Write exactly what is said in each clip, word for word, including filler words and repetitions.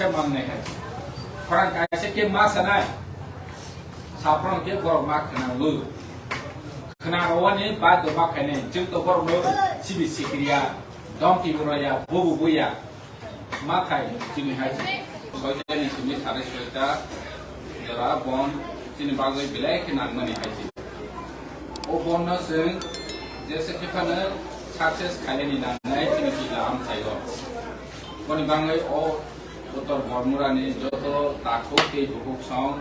kaisa mangnai hai. Khorang kaisa khe ma sanai. Saphang khe borok ma khwnango. Khwnarwani ba do ma khainai. Chwng to borok no sibi sikriya, dom kibi roya, bubu buya. Ma khai chini hai. Soita ni simi sare soita jora bon chini bagwi belai khe nangmani hai se. O bon no chwng jesa khe phano success khainani nangnai chini kila amchaio. Boni bagwi o Uttor Bormura ni joto takhuk tei bukhuk song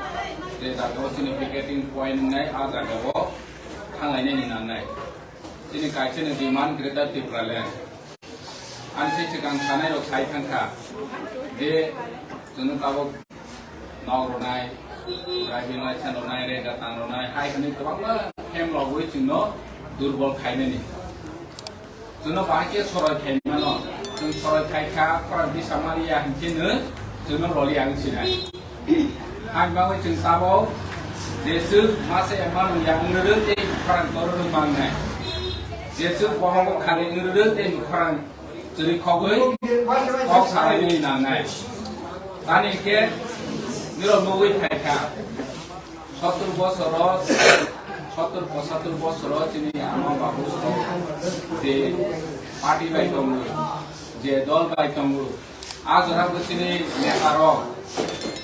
je jaga o chini picketing point wngnai a jaga o thanglainani nangnai. Chini kaisa ni demand Greater Tipraland. Ani se swkang sanai rok sai thangkha je chwngno tabuk nok rwnai, driving license rwnai, rega tang rwnai, hai hwnwi kwbangma hem rogwi chwngno durbol khainani. Chwngno bahai khe soroi khai mano. Chwng soroi khai kha, khorang bisa maliya hinkhe no chwngno roliya wng sinai. Hai bagwi chwng tabuk jeswk masa ya manu ya wng rwrwk tei khorang tor rwrwk mangnai. Jeswk bohok kharwi wng rwrwk tei khorang chwrwi khogwi kok salaini nangnai. Tani khe nirok nugwi phai kha. Sottur bosoro, sottur pochattur bosoro chini ama babu je party bai tongo, je dol bai tongo. A jora bo chini neta rok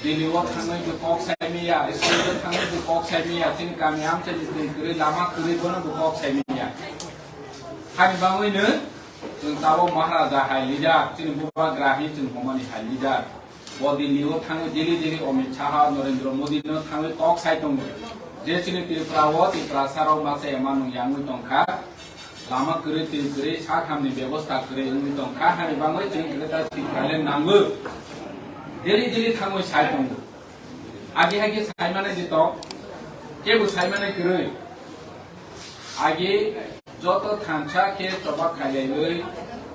Delhi o thangwi bo kok sai miya, school o thangwi bo kok sai miya, chini kami amchai ni twi kwrwi lama kwrwi bono bo kok sai miya. Hani bangwi no chwng tabuk Maharaja hai leader, chini bubagra hi chwng homani hai leader. Bo Delhi o thangwi daily daily Amit Shah, Narendra Modi no thangwi kok sai tongo. Je chini Tripura o Tiprasa rok masa ya manu yangwi tongkha. Lama kwrwi twi kwrwi sakhamni bebosta kwrwi wngwi tongkha. Hani bangwi chwng Greater Tipraland nango. Daily daily thangwi sai tongo. Agi hagi sai mane di to. Kebo sai mane kwrwi. Agi joto thansa khe choba khailaiwi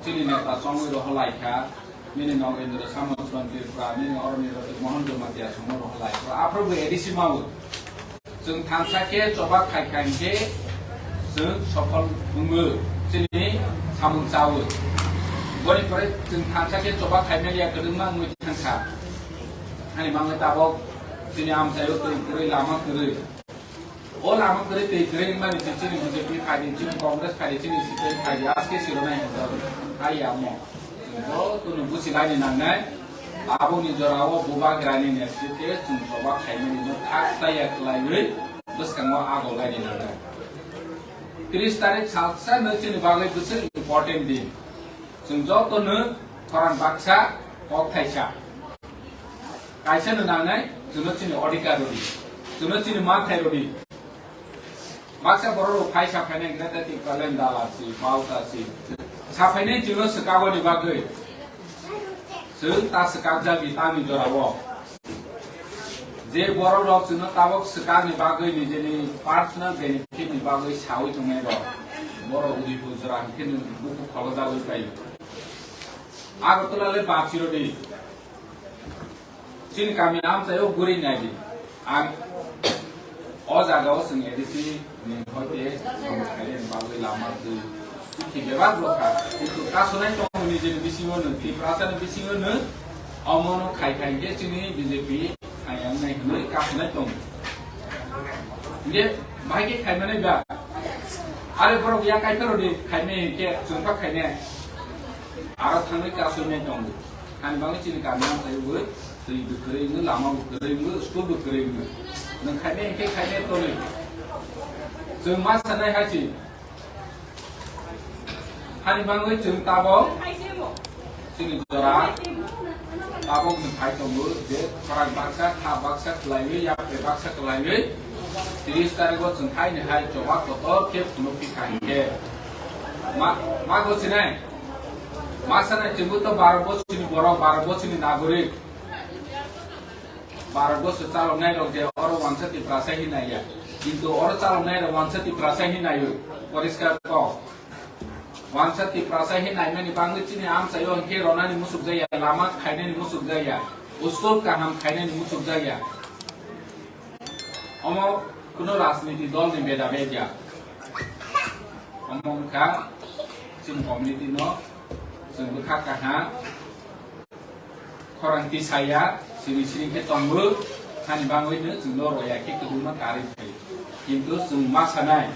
chini neta chongwi rohorlaikha. Nini Nagendra Samon Tripura, nini oroni roti Mohan Jamatia chongwi rohorlaikha. Aphuru bo A D C mawi. Chwng thansa khe choba khai khai khe chwng sofol wngwi chini samung chawi. Boni pore chwng thansa khe choba khai maliya kwdwngma wngwi thangkha. Hani mangwi tabuk chini amchaio twi kwrwi lama kwrwi. O lama kwrwi twi kwrwi wngmani se chini B J P phaidi, chini Congress phaidi, chini C P I M phaidi, aske siro nai hwnjak. Hai ya mo. Bo tunu busi laini nangnai. Aboni jorao bubagrani netritwe chwng choba khaimani no thak taya kwlaiwi bwskango ago laini nangnai. Tris tarik salsa no chini bagwi bwswk important din. Chwng joto no khorang baksa, kok thaisa. Kaisa no nangnai, chwngno chini odhikar rwdi. Chwngno chini mathai rwdi. Baksa borok rok phai sa phainai Greater Tipraland dala si, bauta si. Sa phainai chwngno swkagoni bagwi. Chwng ta swkakjagwi tamni jorao. Je borok rok chwngno tabuk swkakni bagwi nijeni personal benefit ni bagwi sawi tongnai rok. Borok Udaipur jora hinkhe nwng bukhuk kholojagwi pai. Agartala le bachirodi. Chini kami amchaio guri naidi. Ang o jagao chwng A D C ni hoite samung khairokni bagwi lama twi. Twi bebak rokha. Kintu kasonai tongmani je bisingo no, Tiprasa ni bisingo no, omono khai khai khe chini B J P hayang nai hwnwi kasonai tongo. Hinkhe bahai khe khaimanai ba. Are borok ya kaiphero di khaimai hinkhe chwngkha khainai. Aro thangwi kasonai tongo. Hani bagwi chini kami amchaio bo twi bo kwrwi wngwi, lama bo kwrwi wngwi, school bo kwrwi wngwi. Nwng khainai hinkhe khainai tonwi. Chwng ma sanai hai se. Hani bagwi chwng tabuk chini jora tabuk ni phai tongo je khorang baksa, kha baksa kwlaiwi, yapre baksa kwlaiwi tris tarikh o chwng haini hai choba kotor khe phunukphi kha hinkhe. Ma, ma go sinai? Ma sanai chwngbo to baro bochorni borok, baro bochorni nagorik. Baro bochor chaloknai rok je oro wansa Tiprasa hinwi naiya. Kintu oro chaloknai rok wansa Tiprasa hinwi naiwi. Poriskar kok. Wansa Tiprasa hinwi naimani bagwi chini amchaio hinkhe ronani muchukjakya, lama khainani muchukjakya, school kaham khainani muchukjakya. Omo kuno rajniti dol ni beda beda. Omo wngkha chini community no chwng bwkha kaham. khorang tisaya, siri siri khe tongo, hani bangwi no chwng no roya khe kwbangma karwi phaio. Kintu chwng ma sanai,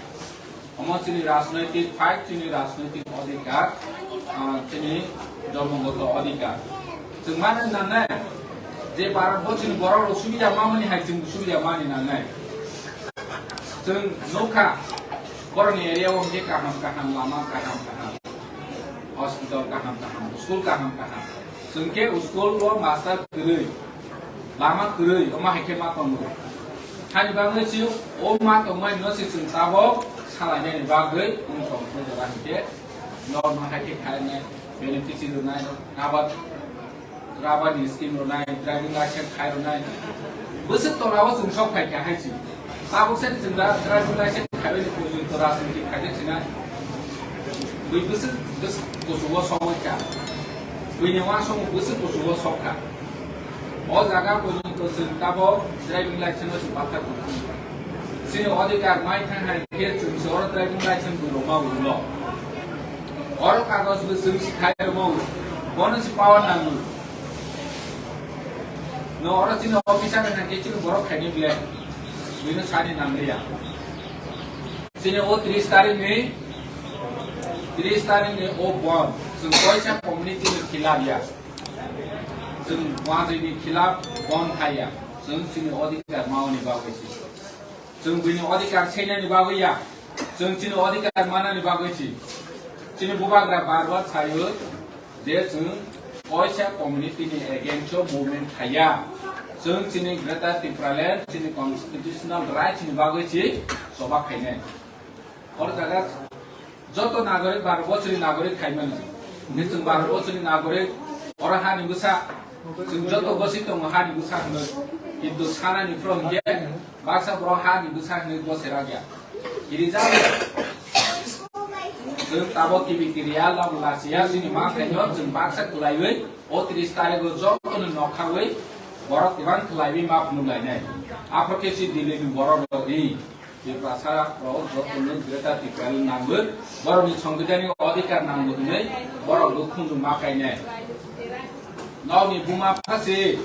omo chini rajnoitik fight, chini rajnoitik odhikar, ah, chini jormogoto odhikar. Chwng mano nangnai, je Bharat bo chini borok rok subida mamani hai chwng subida mani nangnai. Chwng nukha, borokni area o hwnkhe kaham kaham lama, kaham kaham hospital, kaham kaham school, kaham kaham. Chwng khe school o master kwrwi, lama kwrwi, omo hai khe ma tongo. Hani bagwi se o ma tongmani no se chwng tabok salainani bagwi wng tong khe jora hinkhe norma hai khe khainai, beneficiary rwnai, abar, abar ni scheme rwnai, driving license khai rwnai. Bwswk tola o chwng sok phai kha hai se. Tabuk sani chwng da driving license khaiwi ni porjonto rajniti khaijak sinai. Bui bwswk bwswk kuchugo sogwi kha. Buini uansukmung bwswk kuchugo sok kha. O jaga porjonto chwng tabok driving license no se bathar kuchung. Chini odhikar mai thang hai khe chwng se oro driving license bui rwma ulo. Oro kagoj bwswk se khai rwma ulo. Bono se power nango. No oro chini officer na khe chini borok khaini ble. Bini sani nang liya. Chini o tris tarik ni, tris tarik ni o bon. Chwng koisa community ni khilap ya. Chwng wajwi ni khilap bon thai ya. Chwng chini odhikar mauni bagwi si. Chwng bini odhikar seinani bagwi ya. Chwng chini odhikar manani bagwi si. Chini bubagra bar bar sayo. Je chwng koisa community ni against o movement khaiya, chwng chini Greater Tipraland chini constitutional rights ni bagwi si choba khainai. Oro jaga joto nagorik baro bochori nagorik khaimani. Hwnwi chwng baro bochori nagorik, oro hani bwsa, chwng joto bosi tongo hani bwsa hwnwi. Kintu sanani phro hwnkhe baksa borok hani bwsa hwnwi bosi ragya. Kirijak. Chwng tabok kibi kiriya, labo lasiya, chini ma khaino chwng baksa kwlaiwi, o tris tarikh o jotono nokharwi borok kwbang kwlaiwi ma phunuk lainai. Aphor khe si Delhi ni borok rok ni Tiprasa rok jotono Greater Tipraland nangwi, borokni songbidanni odhikar nangwi hwnwi borok bo khunju ma kainai. Nokni buma phasi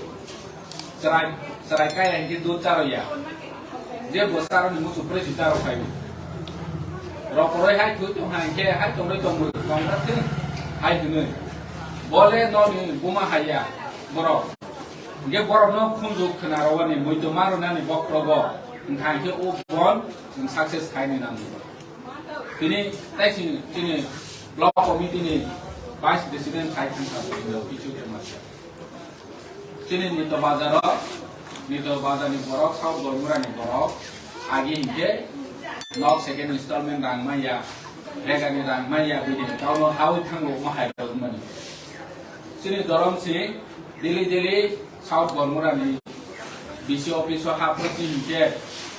chwrai, chwrai kaya hinkhe dud charoya. Je bo charoni muchuk phre si charo khaio. Rokoroi hai thwi tong hai hinkhe hai tongwi tongwi tongda thwi hai hwnwi. Bole nokni buma haiya borok. Hinkhe borokno khunju khwna rwani, muitu ma rwnani bokhorogo. Wngkha hinkhe o bon chwng success khaini nango. Tini tei chini, chini block committee ni vice president khai thangkha bo, kichu thangma. Chini Nito Bazar o, Nito Bazar ni borok, South Gormura ni borok, agi hinkhe nok second installment rang manya, rega ni rang manya, bini town o hawi thango omo hai rok mani. Chini Dorom Singh daily daily South Gormura ni B C office o ha prosti hinkhe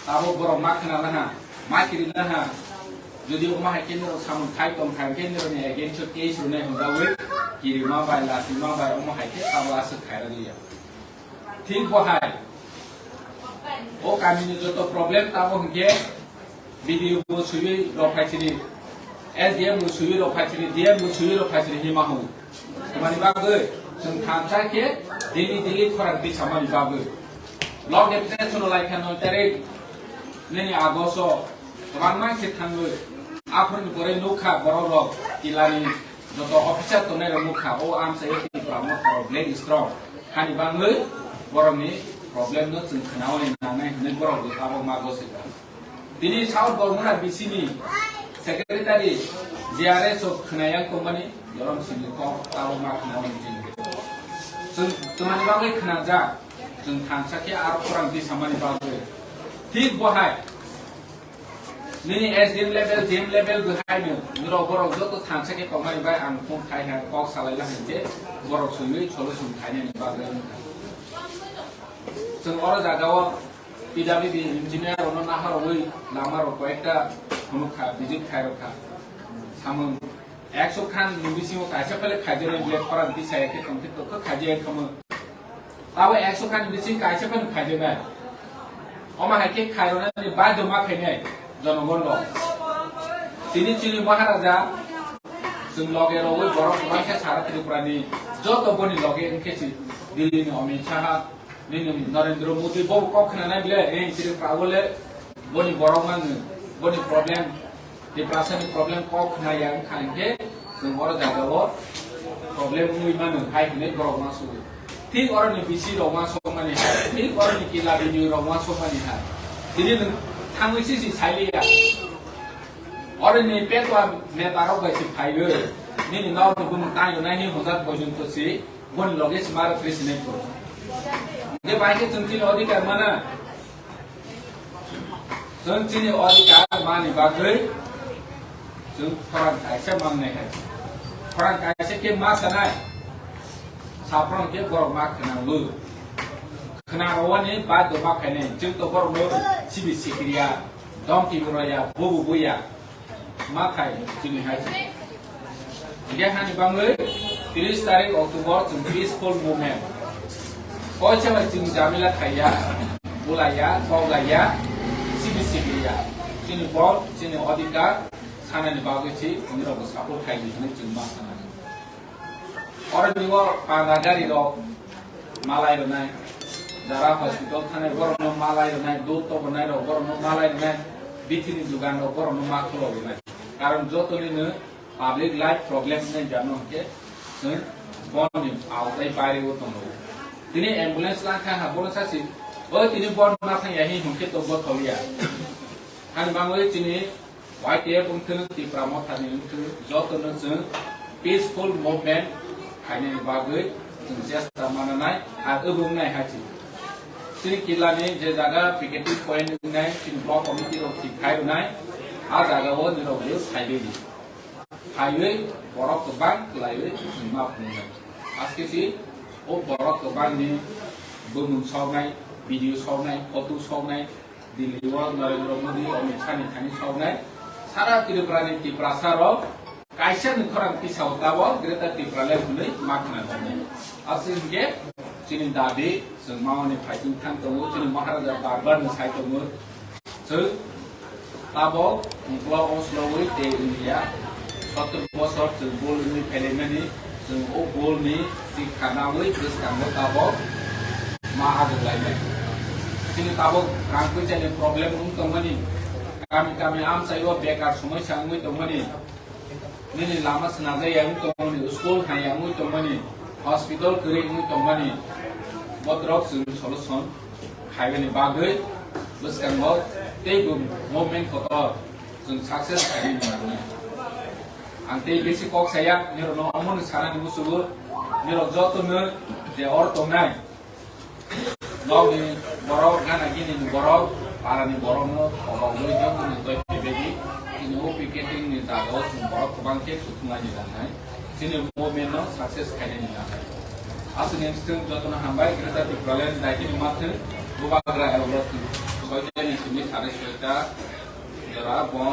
abo borok ma khna laha, ma kiri laha. Jodi omo hai khe norok samung khai tong kha hinkhe norokni against o case rwnai hwnjawi kirima bai, latima bai omo hai khe abo aswk khairok liya. Thik bo hai o kamini joto problem tamo hinkhe B D O bo swiwi rok phai sini, S D M bo swiwi rok phai sini, D M bo swiwi rok phai sini hima hwn. Tamani bagwi chwng thansa khe daily daily khorang twi samani bagwi. Block deputation no laikha noi tarik nini August o kwbangma khe thangwi. Aphuruni pore nukha borok rok tilani joto officer tongnai rok nukha o amchai o Tipra Motha rok black strong. Hani bangwi borokni problem no chwng khnaui nangnai hwnwi borok bo tabok ma gosika. Tini South Bormura B C ni secretary G R S o khwnayang tongmani Dorom Singh ni kok tabok ma khnaui chini. Chwng twmani bagwi khnajak, chwng thansa khe aro khorang twi samani bagwi. Thik bo hai nini S D M level, D M level bo hai no norok borok joto thansa khe tongmani bai ang phone khai hai kok salai la hai je borok swiwi solution khainani bagwi wngkha. Chwng oro jaga o P W D engineer rokno naharogwi lama rok koyekta phunuk kha, visit khai rok kha. Samung ekso khan ni bisingo kaisa phele khaijaknai ble khorang tisa ya khe tong khe tokha khaijak khamung. Tabo ekso khan ni bising kaisa phele khaijaknai. Omo hai khe khairoknani badhyo ma khainai jonogon rok. Tini chini Maharaja chwng loge rogwi borok kwbang khe sara Tripura ni joto boni loge wngkhe si Delhi ni Amit Shah, nini Narendra Modi, bo kok khna nai bile, eh, Tripura o le, boni borok mangni, boni problem, Tiprasa ni problem kok khna ya wngkha hinkhe, nwng oro jaga o problem wngwi mano, hai hinwi borok ma sugo. Thik oro ni bisi rok ma sokmani hai, thik oro ni kila bini rok ma sokmani hai. Tini nwng thangwi sisi sailiya. Oro ni petwa neta rok bai si phaiwi, nini nok ni bumung tang yonai hi hojak porjonto si, boni loge si maro kri sinai phuru. Hinkhe bai khe chwng chini odhikar mana. Chwng chini odhikar mani bagwi chwng khorang kaisa mangnai hai. Khorang kaisa khe ma sanai. Saprang khe borok ma khwnango. Khwnarwani badhyo ma khainai. Chwng to borokno sibi sikiriya, domki buraya, bubu buya. Ma khai chini hai. Hinkhe hani bangwi tris tarik October chwng peaceful movement. Koicha bai chwng jamila khaiya, bulaiya, koklaiya, sibi sibiya. Chini bol, chini odhikar, sanani bagwi si, chini rokbo support khai di hinwi chwng ma sanani. Oro ni o panda gari rok malai rwnai, jara hospital thanai borokno malai rwnai, dut tobonai rok borokno malai rwnai, bithi ni dugan rok borokno ma khulok rwnai. Karon joto ni no public life problem nai jano hwnkhe chwng boni aotai baire o tongo. Tini ambulance langkha ha bono sasi, o tini bon ma thang ya hi hwnkhe to bo tholiya. Hani bangwi chini Y T F wngthung, Tipra Motha ni wngthung, joto no chwng peaceful movement khainani bagwi chwng chesta mananai, ar obo wngnai hai se. Chini kila ni je jaga picketing point wngnai, chini block committee rok thik khai rwnai, a jaga o nirok bo sai di. Phaiwi borok kwbang kwlaiwi chwng ma phunuknai. Aske si o borok kwbang ni bumung soknai, video soknai, photo soknai, Delhi o Narendra Modi, Amit Shah ni thani soknai, sara Tripura ni Tiprasa rok kaisa ni khorang tisao tabok Greater Tipraland hwnwi ma khna tongnai. Aswk hinkhe chini dabi chwng mawani phaising thang tongo, chini Maharaja bar bar no sai tongo. Chwng tabok ukla o slogwi tei wngya. Sottor bosor chwng bol wngwi phelaimani, chwng o bol ni sikha nawi bwskango tabok ma ajuklainai. Chini tabok rang puisa ni problem wng tongmani, kami kami amchai o bekar somosya wngwi tongmani, nini lama swnajak ya wng tongmani, school hai ya wngwi tongmani, hospital kwrwi wngwi tongmani, botrok chwng solution khaibani bagwi bwskango teibo movement kotor chwng success khainani nangnai. Ang tei bisi kok saya, nirokno omono sanani musugo, nirok jotono je or tongnai, nokni borok, gana gini ni borok, para ni borokno kobok bai jotono tei phaibadi, chini o picketing ni jaga o chwng borok kwbang khe kuthumlaini nangnai. Chini movement no success khainani nangnai. Aswk ni swng jotono hambai, Greater Tipraland daitini mathwng Bubagra L O soiteni simi sari soita jora bom